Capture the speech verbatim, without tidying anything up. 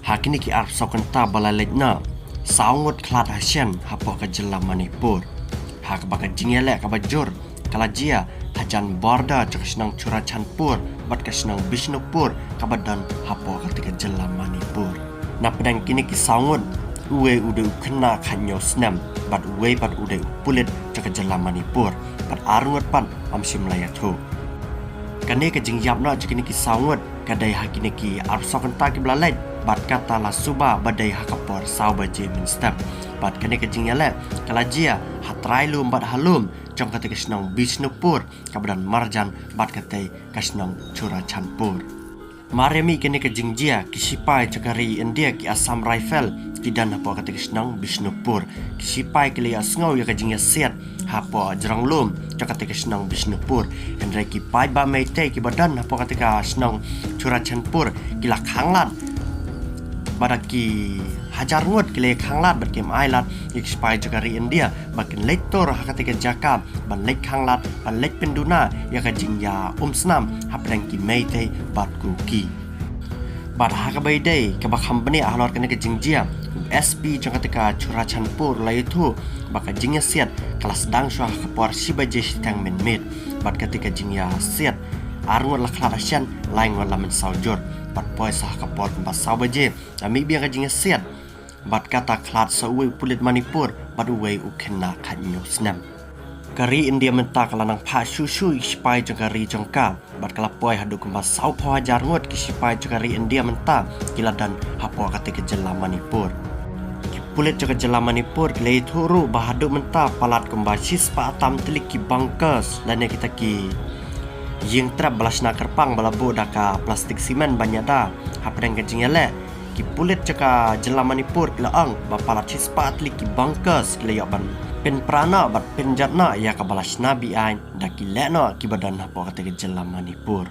Ha kine ki arphew saw kynta ba la leit noh, saw ngut khlad ha shen hapoh ka jylla Manipur. Ha kaba ka jingïaleh kaba jur ka la jia hajan border jong ka shnong Churachandpur bad ka shnong Bishnupur kaba don hapoh katei ka jylla Manipur. Na pdeng kine ki saw ngut, uwei u dei u khynnah khathynñiew snem bad uwei pat u dei u pulit jong ka jylla Manipur, bad ar ngut pat ym shym la ïathuh. Kane ka jingïap noh jong kine ki saw ngut ka dei ha kine ki arphew saw kynta kiba la leit, bad kata la suba ba dei ha ka por saw baje mynstep. Bad kane ka jingïaleh ka la jia ha trai lum bad ha lum jong katei ka shnong Bishnupur kaba don marjan bad katei ka shnong Churachandpur. Mar ïa mih kane ka jingjia, ki shipai jong ka ri India, ki Assam Rifle, ki don hapoh katei ka shnong Bishnupur. Ki shipai ki la ïohsngew ïa ka jingïasiat hapoh jrong lum jong katei ka shnong Bishnupur. Hynrei ki paidbah Meitei kiba don hapoh katei ka shnong Churachandpur ki la khanglad, bad da ki hajar ngut ki la khanglad bad kim ailad ïa ki shipai jong ka ri India ba kin leit tur ha katei ka jaka ban leit khanglad, ban leit pynduna ïa ka jingïaumsnam hapdeng ki Meitei bad Kuki. Bad ha kaba ïadei kaba kham bniah halor kane ka jingjia, u S P jong katei ka Churachandpur u la ïathuh ba ka jingïasiat ka la sdang shuwa ha ka por shi baje shiteng mynmiet. Bad katei ka jingïasiat, ar ngut la khlad ha shen, lai ngut la mynsaw jur. Bad poi sa ha ka por kumba saw baje, la mih biang ka jingïasiat. Bad kata khlad sa uwei u pulit Manipur bad uwei u khynnah khathynñiew snem. Ka ri India mynta ka la nang phah shuh shuh ïa ki shipai jong ka ri jong ka, bad ka la poi haduh kumba sawphew hajar ngut ki shipai jong ka ri India mynta ki la don hapoh katei ka jylla Manipur. Ki pulit jong ka jylla Manipur ki la ïathuh ruh ba haduh mynta palat kumba shispah tam tylli ki bunkers lane kita ki ïing trep ba la shna kyrpang ba la buh da ka plastik simen ban ïada hapdeng ka jingïaleh. Ki pulit jong ka jylla Manipur ki la ong ba palat shispah tylli ki bunkers ki la ïoh ban pynpra noh bad pynjot noh ïa kaba la shna beaiñ da ki lehnoh kiba don hapoh katei ka jylla Manipur.